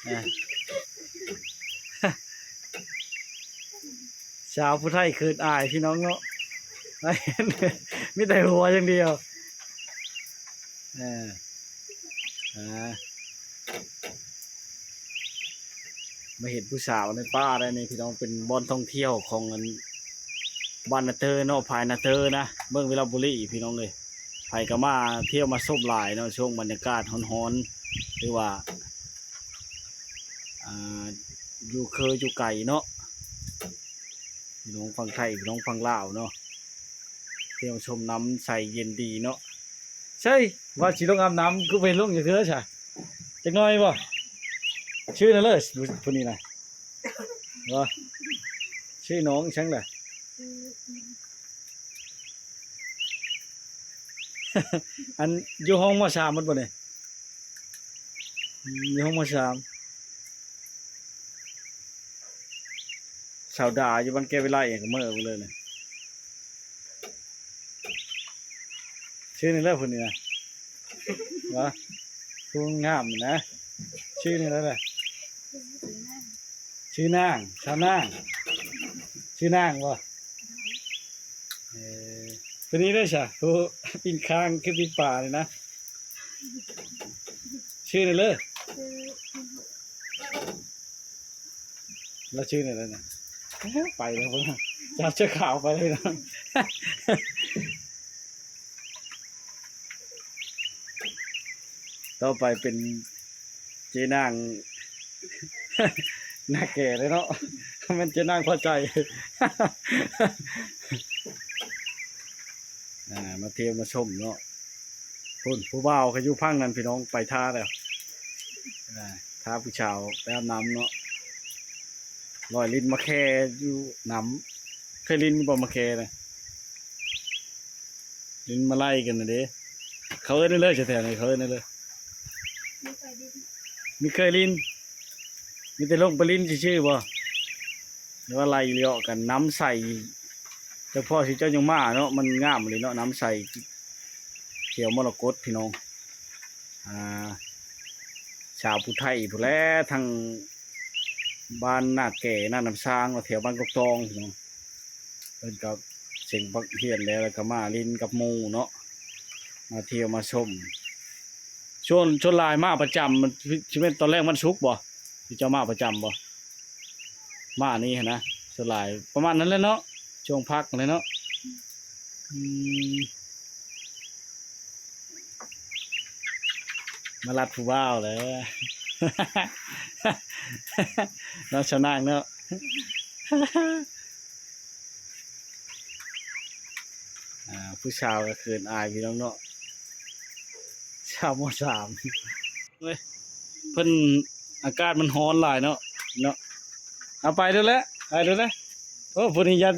ເອີ ສາວຜູ້ໄທເຂີນອາຍພີ່ນ້ອງເນາະ ມີແຕ່ຫົວຢ່າງດຽວ. ເອີ ອ່າ ມາເຫັນຜູ້ສາວໃນປ່າໄດ້ນີ້ພີ່ນ້ອງ ເປັນບ່ອນທ່ອງທ່ຽວຂອງອັນບ້ານນາເຕີເນາະ ພາຍນາເຕີນະ ເມືອງວິລະບູລີພີ່ນ້ອງເອີຍ. ໃຜກໍມາທ່ຽວມາຊົມຫຼາຍເນາະ ຊ່ວງບັນຍາກາດຮ້ອນໆ ຫຼືວ່າ ອ່າ ຢູ່ເຄີຢູ່ໄກເນາະ ພີ່ນ້ອງຝັ່ງໄທ ພີ່ນ້ອງຝັ່ງລາວເນາະ ທ່ຽວຊົມນ້ຳໃສເຢັນດີເນາະ. ໃຊ່ ວ່າຊິລົງອາບນ້ຳ ຄືບໍ່ເຫັນລົງຈັກເທື່ອຊະ ຈັກໜ້ອຍບໍ່? ຊື່ນັ້ນເລີຍ ຜູ້ນີ້ນະ ບໍ່ ຊື່ນ້ອງອີ່ຫຍັງລະ? ອັນ ຢູ່ຫ້ອງ ມໍສາມ ໝົດບໍ່ນີ້? ອືມ ຢູ່ຫ້ອງ ມໍສາມ ສາວດາຢູ່ບ້ານແກ້ວວິໄລກໍເມືອໄປເລີຍນະ. ຊື່ນີ້ແຫຼະ ຜູ້ນີ້ນະ ວ່າ ຜູ້ງາມນີ້ນະ ຊື່ນີ້ແຫຼະ ຊື່ນາງ ສາວນາງ ຊື່ນາງບໍ່? ເອີ ຜູ້ນີ້ເດ້ຊະ ຜູ້ປີ້ນຄາງຄືປີ້ນປານີ້ນະ ຊື່ນີ້ເລີຍ. ຊື່ ລະຊື່ແນວໃດນະ? ໄປແລ້ວເບິ່ງ ສາວເສື້ອຂາວໄປເລີຍນະ. ຕໍ່ໄປເປັນເຈນາງ ໜ້າແກ່ເລີຍເນາະ ແມ່ນເຈນາງພໍໃຈ. ອ່າ ມາທ່ຽວມາຊົມເນາະ. ພຸ້ນ ຜູ້ບ່າວເຂົາຢູ່ຝັ່ງນັ້ນພີ່ນ້ອງ ໄປທ່າແລ້ວ ອ່າ ພາຜູ້ສາວໄປອາບນ້ຳເນາະ. ລອຍຫຼິ້ນມາແຄຢູ່ນ້ຳ ເຄີຍຫຼິ້ນຢູ່ບໍ່ມາແຄນະ? ຫຼິ້ນມາໄລ່ກັນນະເດ້ ເຂົາເອີ້ນແນວໃດແຖວນີ້ ເຂົາເອີ້ນແນວໃດ? ມີເຄີຍຫຼິ້ນ ມີແຕ່ລົງໄປຫຼິ້ນຊື່ໆບໍ່ ຫຼືວ່າໄລ່ເລາະກັນ? ນ້ຳໃສ ເຈົ້າພໍ່ຊິເຈົ້າຍັງມາເນາະ ມັນງາມອີ່ຫຼີເນາະ ນ້ຳໃສ ຂຽວມໍລະກົດພີ່ນ້ອງ. ອ່າ ຊາວຜູ້ໄທພຸ້ນແຫຼະ ທາງບ້ານນາແກ່ ນານ້ຳຊາງ ແຖວບ້ານກົກຕອງພີ່ນ້ອງ. ເພິ່ນກໍເສັງພັກຮຽນແລ້ວ ແລ້ວກໍມາຫຼິ້ນກັບໝູ່ເນາະ ມາທ່ຽວມາຊົມ. ສ່ວນ ສ່ວນຫຼາຍມາປະຈຳ ມັນຊິແມ່ນຕອນແລງວັນສຸກບໍ່ ທີ່ເຈົ້າມາປະຈຳບໍ່? ມານີ້ຫັ້ນນະ ສ່ວນຫຼາຍປະມານນັ້ນແຫຼະເນາະ ຊ່ວງພັກຫັ້ນແຫຼະເນາະ. ອືມ ມາລັດຜູ້ບ່າວແຫຼະ ເນາະ ຊາວນາງເນາະ. ອ່າ ຜູ້ສາວກໍເຂີນອາຍພີ່ນ້ອງເນາະ ສາວ ມໍສາມ ເວີຍ ເພິ່ນ ອາກາດມັນຮ້ອນຫຼາຍເນາະ ເນາະ. ເອົາໄປໂລດແຫຼະ ໄປໂລດແຫຼະ. ໂອ້ ຜູ້ນີ້ຢ້ານ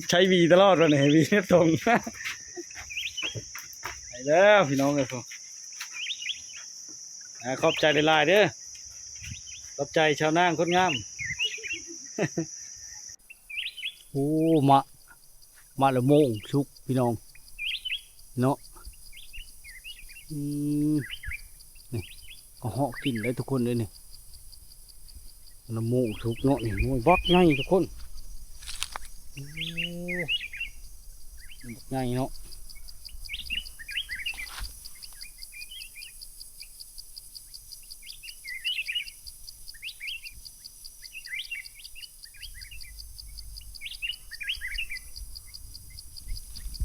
ໃຊ້ຫວີຕະຫຼອດ ບັດນີ້ໃຫ້ຫວີເລັບຕົງ ໄປແລ້ວພີ່ນ້ອງເອີຍ. ອ່າ ຂອບໃຈຫຼາຍໆເດີ ຂອບໃຈຊາວນາງຄົນງາມ. ໂອ້ ມະ ມະລະໂມງສຸກພີ່ນ້ອງເນາະ. ອືມ ນີ້ ກະເຫາະກິນໄດ້ທຸກຄົນເດ້ນີ້ ມະລະໂມງສຸກເນາະ. ນີ້ ໂອ້ຍ ບັກໃຫຍ່ທຸກຄົນ ໂອ້ ບັກໃຫຍ່ເນາະ.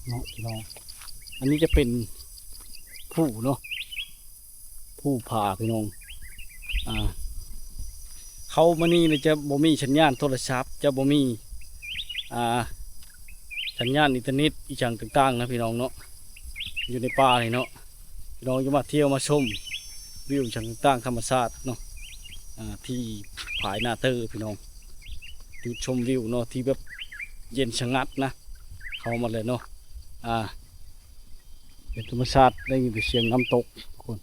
ເນາະ ພີ່ນ້ອງ ອັນນີ້ຈະເປັນພູເນາະ ພູຜາພີ່ນ້ອງ. ອ່າ ເຂົ້າມານີ້ຈະບໍ່ມີສັນຍານໂທລະສັບ ຈະບໍ່ມີ ອ່າ ສັນຍານອິນເຕີເນັດອີ່ຫຍັງຕ່າງໆນະພີ່ນ້ອງເນາະ ຢູ່ໃນປ່ານີ້ເນາະ. ພີ່ນ້ອງຈະມາທ່ຽວມາຊົມວິວຫຍັງຕ່າງໆ ທຳມະຊາດເນາະ ອ່າ ທີ່ຝາຍນາເຕີພີ່ນ້ອງ ຈຸດຊົມວິວເນາະ ທີ່ແບບເຢັນສະຫງັດນະ ເຂົ້າມາເລີຍເນາະ. ອ່າ ເປັນທຳມະຊາດ ໄດ້ຍິນແຕ່ສຽງນ້ຳຕົກທຸກຄົນ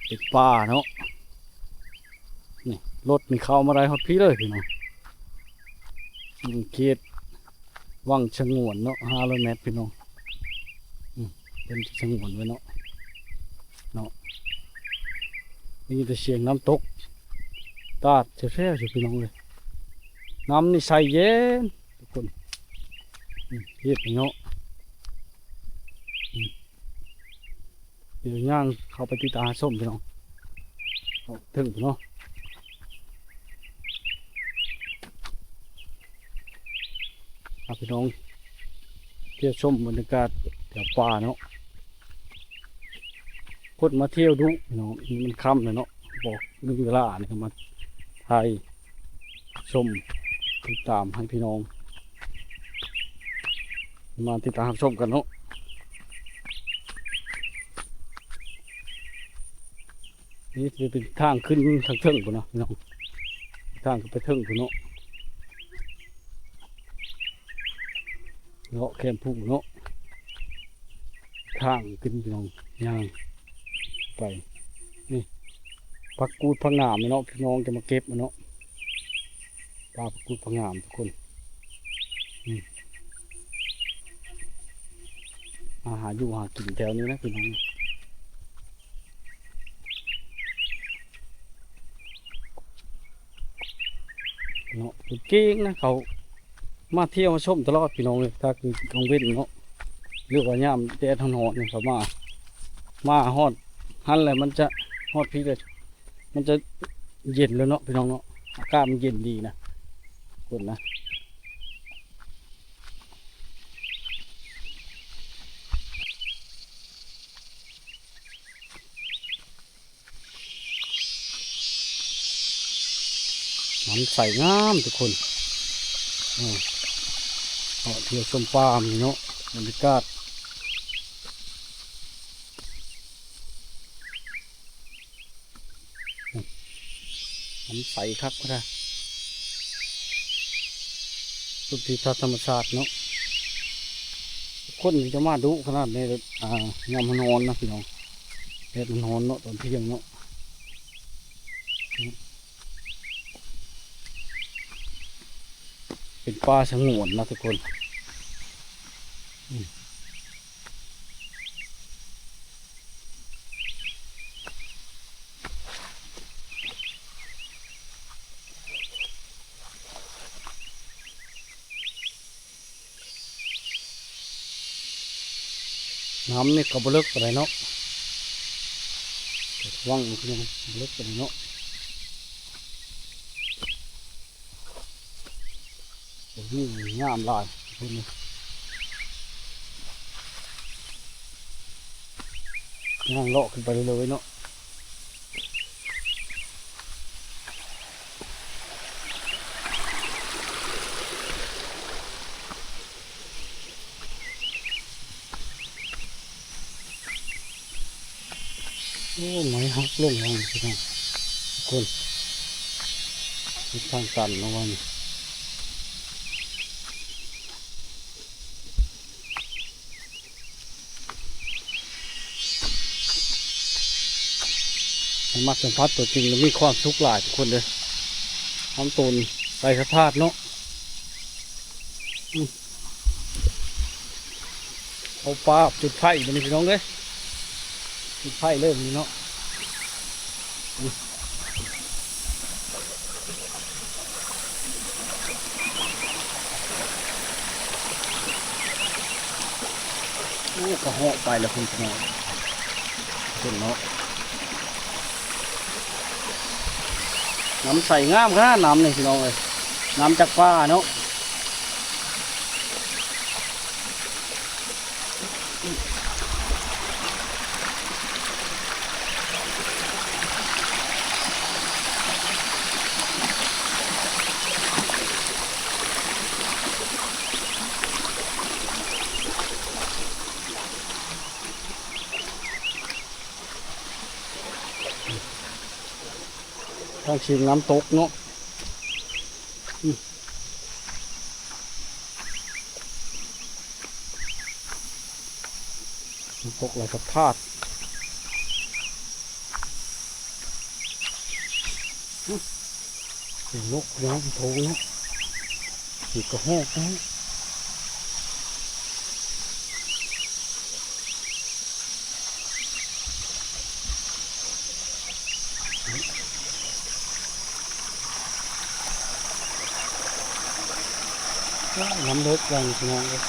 ເປັນປ່າເນາະ. ນີ້ລົດນີ້ເຂົ້າມາໄດ້ຮອດພີ້ເລີຍພີ່ນ້ອງ ເຂດວັງສະຫງວນເນາະ ຫ້າຮ້ອຍແມັດພີ່ນ້ອງ. ອືມ ເປັນສະຫງວນໄວ້ເນາະ ເນາະ. ໄດ້ຍິນແຕ່ສຽງນ້ຳຕົກ ຕາດແຊວໆຢູ່ພີ່ນ້ອງເອີຍ ນ້ຳນີ້ໃສເຢັນທຸກຄົນ. ອືມ ເຮັດເນາະ ອືມ ດຽວຍ່າງເຂົ້າໄປຕິດຕາມຮັບຊົມພີ່ນ້ອງ ເຖິງພຸ້ນເນາະ. ພາພີ່ນ້ອງທ່ຽວຊົມບັນຍາກາດແຖວປ່າເນາະ. ຄົນມາທ່ຽວດຸພີ່ນ້ອງ ມັນຄ່ຳແລ້ວເນາະ ບໍ່ມີເວລານີ້ ມາຖ່າຍ ຊົມ ຕິດຕາມໃຫ້ພີ່ນ້ອງມາຕິດຕາມຮັບຊົມກັນເນາະ. ນີ້ຈະເປັນທາງຂຶ້ນທາງເທິງພຸ້ນເນາະພີ່ນ້ອງ ທາງຂຶ້ນໄປເທິງພຸ້ນເນາະ ເລາະແຄມພູເນາະ. ທາງຂຶ້ນພີ່ນ້ອງ ຍ່າງໄປ ນີ້ ຜັກກູດຜັກໜາມເນາະ ພີ່ນ້ອງຈະມາເກັບເນາະ ປ່າຜັກກູດຜັກໜາມທຸກຄົນ. ອືມ ມາຫາຢູ່ຫາກິນແຖວນີ້ນະພີ່ນ້ອງເນາະ. ເກັ່ງນະ ເຂົາມາທ່ຽວມາຊົມຕະຫຼອດພີ່ນ້ອງເອີຍ ຖ້າຄືກາງເວັນເນາະ ຫຼືວ່າຍາມແດດຮ້ອນໆນີ້ ເຂົາມາ ມາຮອດຫັ້ນແຫຼະ ມັນຈະຮອດພີ້ເລີຍ ມັນຈະເຢັນແລ້ວເນາະພີ່ນ້ອງເນາະ. ອາກາດມັນເຢັນດີນະ ເບິ່ງນະ. ນ້ຳໃສງາມທຸກຄົນ ເອີ ເກາະທ່ຽວຊົມປ່າເນາະ ບັນຍາກາດ ນ້ຳໃສຄັກພຸ້ນນະ ສຸດທິທັດທຳມະຊາດເນາະ. ຄົນທີ່ຈະມາດຸຂະໜາດໃດ ອ່າ ຍາມຮ້ອນນະພີ່ນ້ອງ ແດດມັນຮ້ອນເນາະ ຕອນທ່ຽງເນາະ. ເປັນປ່າສະຫງວນນະທຸກຄົນ ອືມ. ນ້ຳນີ້ກໍບໍ່ເລິກປານໃດເນາະ ຫວັງວ່າບໍ່ເລິກປານໃດເນາະ. ໂອ້ໂຫ ງາມຫຼາຍ ຍ່າງເລາະຂຶ້ນໄປເລື້ອຍໆເນາະ. ໂອ້ ໄມ້ຫັກລົງແລ້ວພີ່ນ້ອງ ທຸກຄົນ ເປັນທາງຕັນເນາະວ່ານີ້. ໃຫ້ມາສຳຜັດຕົວຈິງ ແລ້ວມີຄວາມສຸກຫຼາຍທຸກຄົນເດີ ທຳຕົນໄກສະທາດເນາະ. ອືມ ເອົາປາຈຸດໄຟບາດນີ້ພີ່ນ້ອງເອີຍ ຈຸດໄຟເລີຍນີ້ເນາະ. ໂອ້ ກະເຫາະໄປແລ້ວພຸ້ນພີ່ນ້ອງ ເຫັນເນາະ. ນ້ຳໃສງາມຂະໜາດ ນ້ຳນີ້ພີ່ນ້ອງເອີຍ ນ້ຳຈາກປ່າເນາະ. ທາງເຊງນ້ຳຕົກເນາະ ອືມ. ນ້ຳຕົກໄຫຼສະທາດ ອືມ ເປັນນົກເນາະ ໂພງເນາະ ເຫັນກະຮອກເນາະ. ນ້ຳເລິກແຮງພີ່ນ້ອງເອີຍ.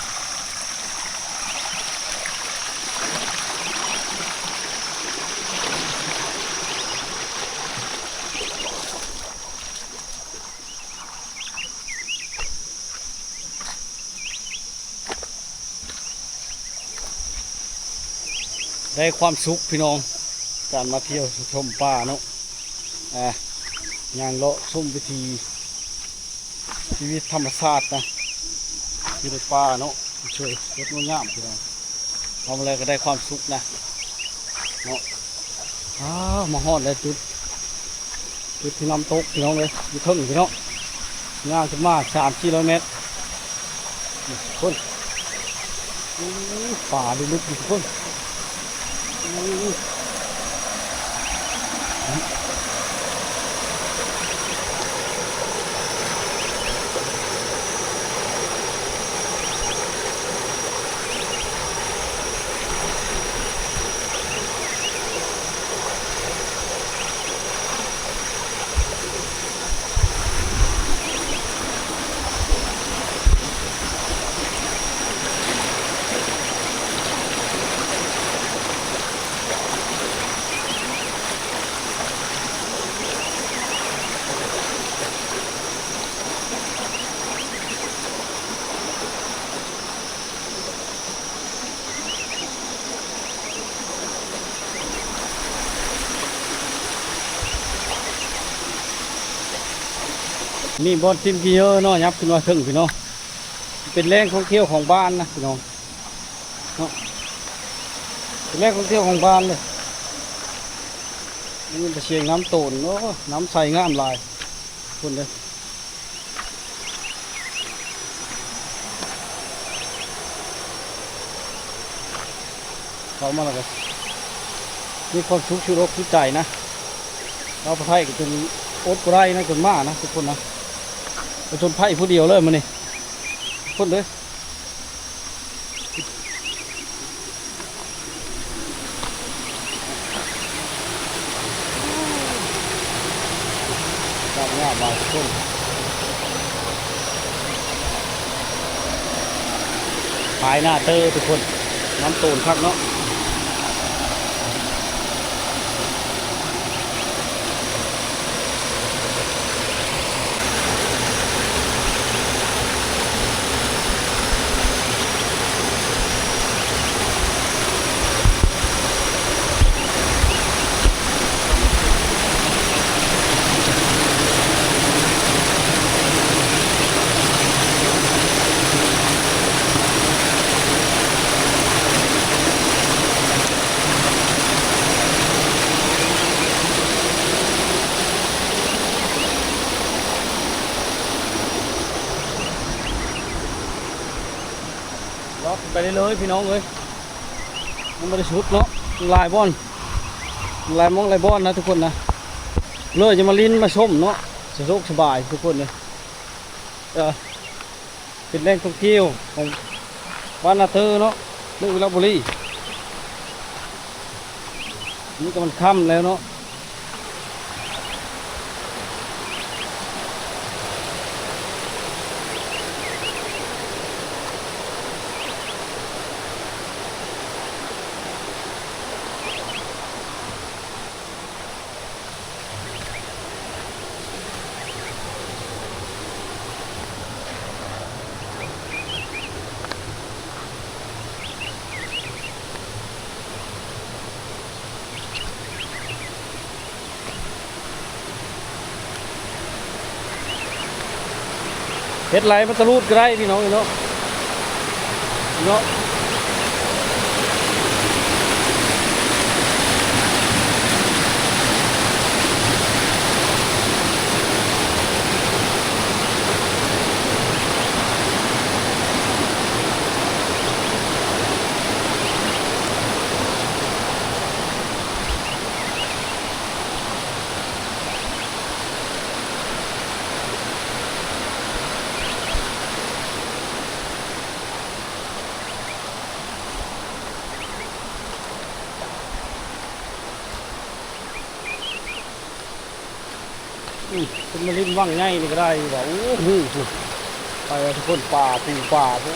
ໄດ້ຄວາມສຸກພີ່ນ້ອງ ການມາທ່ຽວຊົມປ່າເນາະ ອ່າ ຍ່າງເລາະຊົມວິຖີຊີວິດທຳມະຊາດນະ ຢູ່ໃນປ່າເນາະ ສວຍ ສວຍງົດງາມພີ່ນ້ອງ. ເຮົາມາແລ້ວກໍໄດ້ຄວາມສຸກນະເນາະ. ອ້າວ ມາຮອດແລ້ວຈຸດ ຈຸດທີ່ນ້ຳຕົກພີ່ນ້ອງເອີຍ ຢູ່ເທິງພີ່ນ້ອງ ຍ່າງຂຶ້ນມາສາມສີ່ຮ້ອຍແມັດ ພຸ້ນ ໂອ້ ປ່າເລິກໆຢູ່ພຸ້ນ. ໂ ນີ້ບ່ອນຕີນຂີ້ເຫຍື້ອເນາະ ຫຍັບຂຶ້ນມາເທິງພີ່ນ້ອງ ເປັນແຫຼ່ງທ່ອງທ່ຽວຂອງບ້ານນະພີ່ນ້ອງເນາະ ເປັນແຫຼ່ງທ່ອງທ່ຽວຂອງບ້ານເລີຍ. ນີ້ເປັນຕາຊຽງນ້ຳໂຕນ ໂອ້ ນ້ຳໃສງາມຫຼາຍພຸ້ນເດີ້. ເຂົ້າມາແລ້ວກໍມີຄວາມສຸກຢູ່ອົກຢູ່ໃຈນະ. ຊາວຜູ້ໄທກໍຈົນອົດບໍ່ໄດ້ນະ ຈົນມານະທຸກຄົນນະ. ປະຈົນໄພຜູ້ດຽວເລີຍມື້ນີ້ທຸກຄົນເດີ. ງາມງາມຫຼາຍທຸກຄົນ ພາຍໜ້າເຕີທຸກຄົນ ນ້ຳໂຕນຄັກເນາະ. ເລາະຂຶ້ນໄປເລື້ອຍໆ ພີ່ນ້ອງເອີຍ ຍັງບໍ່ໄດ້ສຸດເນາະ ຫຼາຍບ່ອນ ຫຼາຍໝ່ອງຫຼາຍບ່ອນນະທຸກຄົນນະ. ເລີຍຈະມາຫຼິ້ນມາຊົມເນາະ ສະດວກສະບາຍທຸກຄົນເລີຍ. ເອີ ເປັນແຫຼ່ງທ່ອງທ່ຽວຂອງບ້ານນາເຕີເນາະ ເມືອງວິລະບູລີ. ນີ້ກໍມັນຄ່ຳແລ້ວເນາະ. ເຮັດໄຫຼມາຕະລູດກໍໄດ້ພີ່ນ້ອງເອີຍເນາະ ເນາະ. ອືມ ເພິ່ນມາຫຼິ້ນວັງໃຫຍ່ນີ້ກໍໄດ້ວ່າ ໂອ້ໂຫ ໄປວ່າທຸກຄົນ ປາປູປາ ໂອ້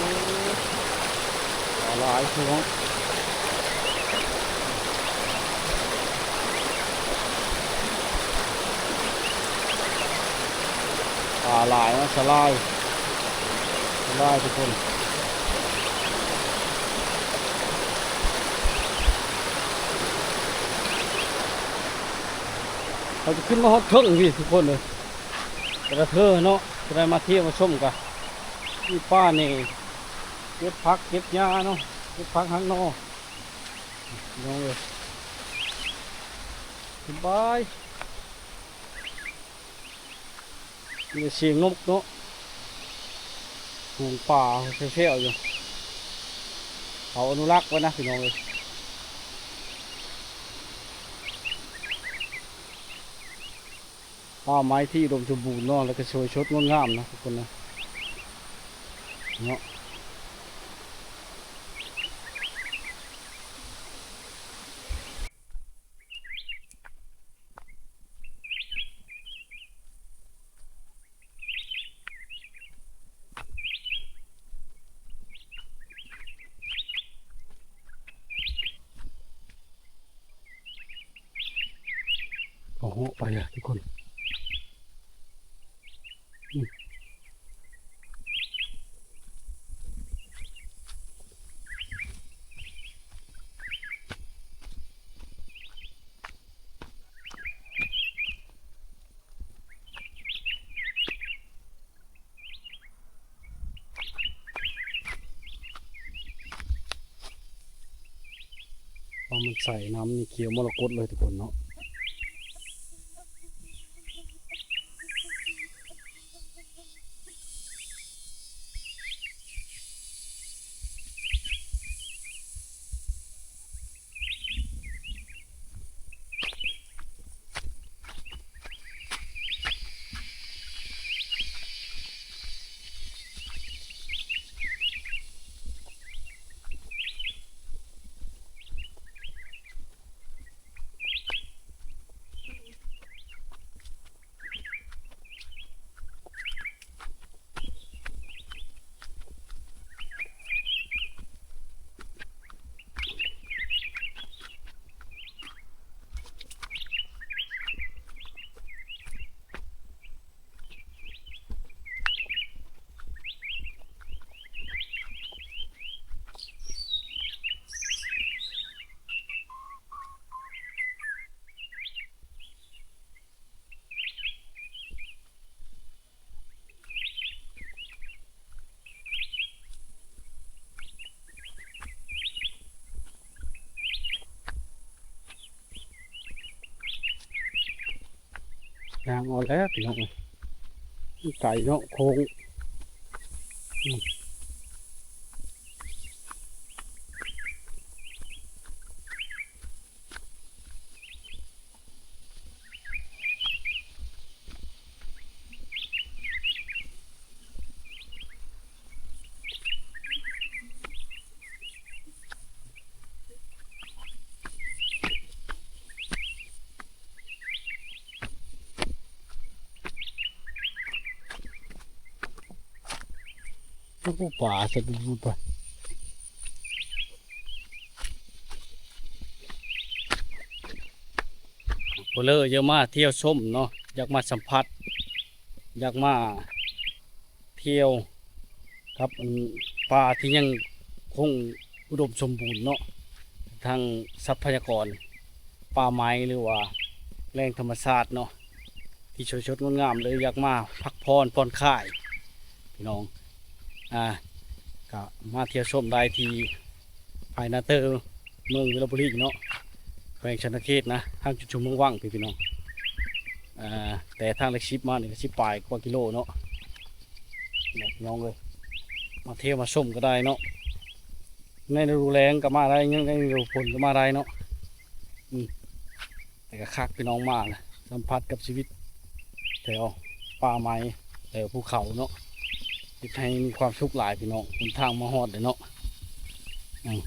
ປາຫຼາຍພີ່ນ້ອງ ປາຫຼາຍເນາະ ສະຫຼາຍ ສະຫຼາຍທຸກຄົນ. ເຮົາຈະຂຶ້ນມາຮອດເທິງພີ້ທຸກຄົນເອີຍ ແຕ່ລະເທີເນາະ ຈະໄດ້ມາທ່ຽວມາຊົມກະ ມີປ່າແດ່ ເກັບຜັກເກັບຫຍ້າເນາະ ເກັບຜັກຫັກໜໍ່ ພີ່ນ້ອງເອີຍ ສະບາຍ. ມີແຕ່ສຽງນົກເນາະ ຝູງປາແຊວໆຢູ່ ເຂົາອະນຸລັກໄວ້ນະພີ່ນ້ອງເອີຍ. ປ່າໄມ້ທີ່ອຸດົມສົມບູນເນາະ ແລ້ວກໍສວຍສົດງົດງາມນະທຸກຄົນນະ ເນາະ. ເອົາເຫາະໄປລະທຸກຄົນ ອືມ. ໂ ເອົາມັນໃສ່ນ້ຳນີ້ຂຽວມໍລະກົດເລີຍທຸກຄົນເນາະ. ຍ່າງເອົາແລ້ວພີ່ນ້ອງເອີຍ ມັນໄກເນາະ ໂຄ້ງ. ໂອ້ ປາສະດຸດໄປ. ບໍ່ເລີຍ ຢາກມາທ່ຽວຊົມເນາະ ຢາກມາສຳຜັດ ຢາກມາທ່ຽວກັບ ອັນ ປ່າທີ່ຍັງຄົງອຸດົມສົມບູນເນາະ ທັງຊັບພະຍາກອນປ່າໄມ້ ຫຼືວ່າແຫຼ່ງທຳມະຊາດເນາະ ທີ່ສວຍສົດງົດງາມເລີຍ. ຢາກມາພັກຜ່ອນຜ່ອນຄາຍ ພີ່ນ້ອງ ອ່າ ກະມາທ່ຽວຊົມໄດ້ທີ່ພາຍໃນເຕີ ເມືອງວິລະບູລີເນາະ ແຂວງສະຫວັນນະເຂດນະ ທາງຈຸດຊຸມເມືອງວັງ ພີ່ ພີ່ນ້ອງ. ອ່າ ແຕ່ທາງຫຼັກສິບມານີ້ກະສິບປາຍກວ່າກິໂລເນາະ ພີ່ນ້ອງເອີຍ. ມາທ່ຽວມາຊົມກະໄດ້ເນາະ ໃນລະດູແລ້ງກະມາໄດ້ ໃນລະດູຝົນກະມາໄດ້ເນາະ. ອືມ ແຕ່ກະຄັກ ພີ່ນ້ອງມານະ ສຳຜັດກັບຊີວິດແຖວປ່າໄມ້ ແຖວພູເຂົາເນາະ ເຮັດໃຫ້ມີຄວາມສຸກຫຼາຍ ພີ່ນ້ອງ. ຫົນທາງມາຮອດແລ້ວເນາະ ອືມ